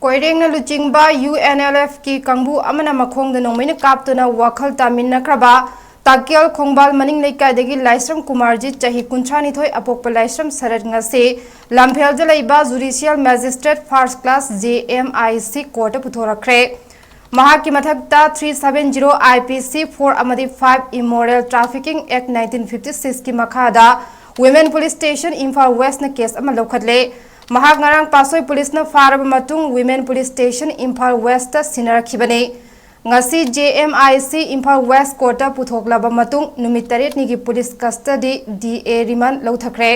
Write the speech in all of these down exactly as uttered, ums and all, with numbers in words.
ꯀꯣꯏꯔꯦꯡꯅ ꯂꯨꯆꯤꯡꯕ UNLFꯀꯤ ꯀꯥꯡꯕꯨ ꯑꯃꯅ ꯃꯈꯣꯡꯗ ꯅꯣꯡꯃꯩꯅ ꯀꯥꯞꯇꯨꯅ ꯋꯥꯈꯜ ꯇꯥꯃꯤꯟꯅꯈ꯭ꯔꯕ ꯇꯥꯀꯦꯜ ꯈꯣꯡꯕꯥꯜ ꯃꯅꯤꯡ ꯂꯩꯀꯥꯏꯗꯒꯤ ꯂꯥꯏꯁ꯭ꯔꯝ ꯀꯨꯃꯥꯔꯖꯤꯠ, ꯆꯍꯤ ꯀꯨꯟꯊ꯭ꯔꯥꯅꯤꯊꯣꯏ, ꯑꯄꯣꯛꯄ ꯂꯥꯏꯁ꯭ꯔꯝ ꯁꯔꯠ ꯉꯁꯤ ꯂꯝꯐꯦꯜꯗ ꯂꯩꯕ Judicial Magistrate First Class, JMIC, ꯀꯣꯔꯠꯇ ꯄꯨꯊꯣꯔꯛꯈ꯭ꯔꯦ꯫ ꯃꯍꯥꯛꯀꯤ ꯃꯊꯛꯇ three seven zero IPC four ꯑꯃꯗꯤ five Immoral Trafficking Act nineteen fifty sixꯀꯤ ꯃꯈꯥꯗ Women Police Station, ꯏꯝꯐꯥꯜ ꯋꯦꯁ꯭ꯠꯅ ꯀꯦꯁ ꯑꯃ ꯂꯧꯈꯠꯂꯦ꯫ ꯃꯍꯥꯛ ꯉꯔꯥꯡ ꯄꯥꯠꯁꯣꯏ ꯄꯨꯂꯤꯁꯅ ꯐꯥꯔꯕ ꯃꯇꯨꯡ Women Police Station, ꯏꯝꯐꯥꯜ ꯋꯦꯁ꯭ꯠꯇ ꯁꯤꯟꯅꯔꯛꯈꯤꯕꯅꯤ꯫ ꯉꯁꯤ JMIC ꯏꯝꯐꯥꯜ ꯋꯦꯁ꯭ꯠ ꯀꯣꯔꯠꯇ ꯄꯨꯊꯣꯛꯂꯕ ꯃꯇꯨꯡ ꯅꯨꯃꯤꯠ ꯇꯔꯦꯠꯅꯤꯒꯤ ꯄꯨꯂꯤꯁ ꯀꯁꯇꯗꯤ, DA ꯔꯤꯃꯥꯟꯗ ꯂꯧꯊꯈ꯭ꯔꯦ꯫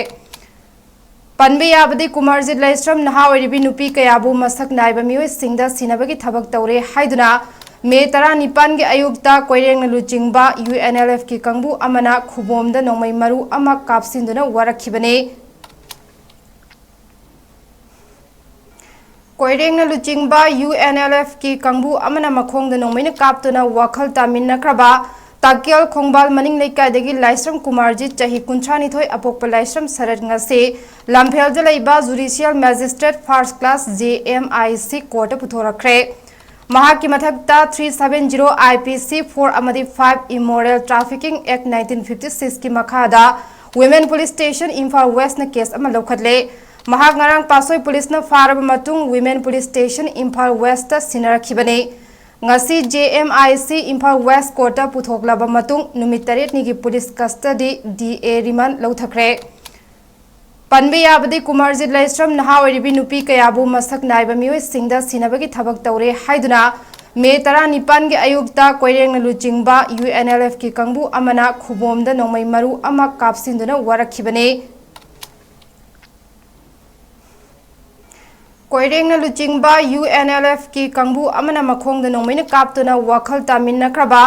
ꯄꯟꯕ ꯌꯥꯕꯗꯤ, ꯀꯨꯃꯥꯔꯖꯤꯠ ꯂꯥꯏꯁ꯭ꯔꯝ ꯅꯍꯥ ꯑꯣꯏꯔꯤꯕꯤ ꯅꯨꯄꯤ ꯀꯌꯥꯕꯨ ꯃꯁꯛ ꯅꯥꯏꯕ ꯃꯤꯑꯣꯏꯁꯤꯡꯗ ꯁꯤꯟꯅꯕꯒꯤ ꯊꯕꯛ ꯇꯧꯔꯦ ꯍꯥꯏꯗꯨꯅ ꯃꯦ ꯇꯔꯥꯅꯤꯄꯥꯟꯒꯤ ꯑꯌꯨꯛꯇ ꯀꯣꯏꯔꯦꯡꯅ ꯂꯨꯆꯤꯡꯕ UNLFꯀꯤ ꯀꯥꯡꯕꯨ ꯑꯃꯅ ꯈꯨꯕꯣꯝꯗ ꯅꯣꯡꯃꯩ ꯃꯔꯨ ꯑꯃ ꯀꯥꯞꯁꯤꯟꯗꯨꯅ ꯋꯥꯔꯛꯈꯤꯕꯅꯤ꯫ ꯀꯣꯏꯔꯦꯡꯅ ꯂꯨꯆꯤꯡꯕ UNLFꯀꯤ ꯀꯥꯡꯕꯨ ꯑꯃꯅ ꯃꯈꯣꯡꯗ ꯅꯣꯡꯃꯩꯅ ꯀꯥꯞꯇꯨꯅ ꯋꯥꯈꯜ ꯇꯥꯃꯤꯟꯅꯈ꯭ꯔꯕ ꯇꯥꯀꯦꯜ ꯈꯣꯡꯕꯥꯜ ꯃꯅꯤꯡ ꯂꯩꯀꯥꯏꯗꯒꯤ ꯂꯥꯏꯁ꯭ꯔꯝ ꯀꯨꯃꯥꯔꯖꯤꯠ, ꯆꯍꯤ ꯀꯨꯟꯊ꯭ꯔꯥꯅꯤꯊꯣꯏ, ꯑꯄꯣꯛꯄ ꯂꯥꯏꯁ꯭ꯔꯝ ꯁꯔꯠ ꯉꯁꯤ ꯂꯝꯐꯦꯜꯗ ꯂꯩꯕ Judicial Magistrate First Class, JMIC, ꯀꯣꯔꯠꯇ ꯄꯨꯊꯣꯔꯛꯈ꯭ꯔꯦ꯫ ꯃꯍꯥꯛꯀꯤ ꯃꯊꯛꯇ three seven zero IPC four ꯑꯃꯗꯤ five Immoral Trafficking Act nineteen fifty sixꯀꯤ ꯃꯈꯥꯗ Women Police Station, ꯏꯝꯐꯥꯜ ꯋꯦꯁ꯭ꯠꯅ ꯀꯦꯁ ꯑꯃ ꯂꯧꯈꯠꯂꯦ꯫ ꯃꯍꯥꯛ ꯉꯔꯥꯡ ꯄꯥꯠꯁꯣꯏ ꯄꯨꯂꯤꯁꯅ ꯐꯥꯔꯕ ꯃꯇꯨꯡ Women Police Station, ꯏꯝꯐꯥꯜ ꯋꯦꯁ꯭ꯠꯇ ꯁꯤꯟꯅꯔꯛꯈꯤꯕꯅꯤ꯫ ꯉꯁꯤ JMIC ꯏꯝꯐꯥꯜ ꯋꯦꯁ꯭ꯠ ꯀꯣꯔꯠꯇ ꯄꯨꯊꯣꯛꯂꯕ ꯃꯇꯨꯡ ꯅꯨꯃꯤꯠ ꯇꯔꯦꯠꯅꯤꯒꯤ ꯄꯨꯂꯤꯁ ꯀꯁꯇꯗꯤ, DA ꯔꯤꯃꯥꯟꯗ ꯂꯧꯊꯈ꯭ꯔꯦ꯫ ꯄꯟꯕ ꯌꯥꯕꯗꯤ, ꯀꯨꯃꯥꯔꯖꯤꯠ ꯂꯥꯏꯁ꯭ꯔꯝ ꯅꯍꯥ ꯑꯣꯏꯔꯤꯕꯤ ꯅꯨꯄꯤ ꯀꯌꯥꯕꯨ ꯃꯁꯛ ꯅꯥꯏꯕ ꯃꯤꯑꯣꯏꯁꯤꯡꯗ ꯁꯤꯟꯅꯕꯒꯤ ꯊꯕꯛ ꯇꯧꯔꯦ ꯍꯥꯏꯗꯨꯅ ꯃꯦ ꯇꯔꯥꯅꯤꯄꯥꯟꯒꯤ ꯑꯌꯨꯛꯇ ꯀꯣꯏꯔꯦꯡꯅ ꯂꯨꯆꯤꯡꯕ UNLFꯀꯤ ꯀꯥꯡꯕꯨ ꯑꯃꯅ ꯈꯨꯕꯣꯝꯗ ꯅꯣꯡꯃꯩ ꯃꯔꯨ ꯑꯃ ꯀꯥꯞꯁꯤꯟꯗꯨꯅ ꯋꯥꯔꯛꯈꯤꯕꯅꯤ꯫ ꯀꯣꯏꯔꯦꯡꯅ ꯂꯨꯆꯤꯡꯕ UNLFꯀꯤ ꯀꯥꯡꯕꯨ ꯑꯃꯅ ꯃꯈꯣꯡꯗ ꯅꯣꯡꯃꯩꯅ ꯀꯥꯞꯇꯨꯅ ꯋꯥꯈꯜ ꯇꯥꯃꯤꯟꯅꯈ꯭ꯔꯕ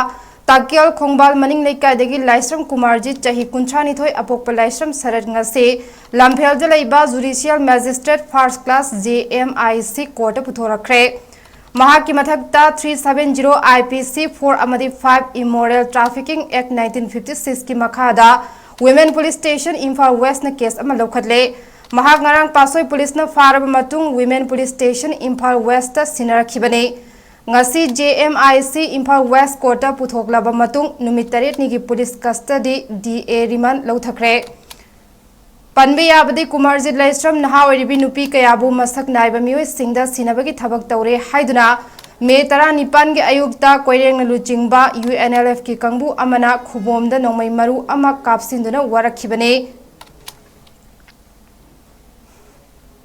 ꯇꯥꯀꯦꯜ ꯈꯣꯡꯕꯥꯜ ꯃꯅꯤꯡ ꯂꯩꯀꯥꯏꯗꯒꯤ ꯂꯥꯏꯁ꯭ꯔꯝ ꯀꯨꯃꯥꯔꯖꯤꯠ, ꯆꯍꯤ ꯀꯨꯟꯊ꯭ꯔꯥꯅꯤꯊꯣꯏ, ꯑꯄꯣꯛꯄ ꯂꯥꯏꯁ꯭ꯔꯝ ꯁꯔꯠ ꯉꯁꯤ ꯂꯝꯐꯦꯜꯗ ꯂꯩꯕ Judicial Magistrate First Class, JMIC, ꯀꯣꯔꯠꯇ ꯄꯨꯊꯣꯔꯛꯈ꯭ꯔꯦ꯫ ꯃꯍꯥꯛꯀꯤ ꯃꯊꯛꯇ three seven zero IPC four ꯑꯃꯗꯤ five Immoral Trafficking Act nineteen fifty sixꯀꯤ ꯃꯈꯥꯗ Women Police Station, ꯏꯝꯐꯥꯜ ꯋꯦꯁ꯭ꯠꯅ ꯀꯦꯁ ꯑꯃ ꯂꯧꯈꯠꯂꯦ꯫ ꯃꯍꯥꯛ ꯉꯔꯥꯡ ꯄꯥꯠꯁꯣꯏ ꯄꯨꯂꯤꯁꯅ ꯐꯥꯔꯕ ꯃꯇꯨꯡ Women Police Station Imphal West ꯁꯤꯟꯅꯔꯛꯈꯤꯕꯅꯤ꯫ ꯉꯁꯤ J M I C Imphal West Court ꯄꯨꯊꯣꯛꯂꯕ ꯃꯇꯨꯡ ꯅꯨꯃꯤꯠ ꯇꯔꯦꯠꯅꯤꯒꯤ police custody, D A remand ꯂꯧꯊꯈ꯭ꯔꯦ꯫ ꯄꯟꯕ ꯌꯥꯕꯗꯤ ꯀꯨꯃꯥꯔꯖꯤꯠ ꯂꯩꯁ꯭ꯔꯝ ꯅꯍꯥ ꯑꯣꯏꯔꯤꯕꯤ ꯅꯨꯄꯤ ꯀꯌꯥꯕꯨ ꯃꯁꯛ ꯅꯥꯏꯕ ꯃꯤꯑꯣꯏꯁꯤꯡꯗ ꯁꯤꯟꯅꯕꯒꯤ ꯊꯕꯛ ꯇꯧꯔꯦ ꯍꯥꯏꯗꯨꯅ ꯃꯦ ꯇꯔꯥꯅꯤꯄꯥꯟꯒꯤ ꯑꯌꯨꯛꯇ ꯀꯣꯏꯔꯦꯡꯅ ꯂꯨꯆꯤꯡꯕ U N L F ꯀꯤ ꯀꯥꯡꯕꯨ ꯑꯃꯅ ꯈꯨꯕꯣꯝꯗ ꯅꯣꯡꯃꯩ ꯃꯔꯨ ꯑꯃ ꯀꯥꯞꯁꯤꯟꯗꯨꯅ ꯋꯥꯔꯛꯈꯤꯕꯅꯤ꯫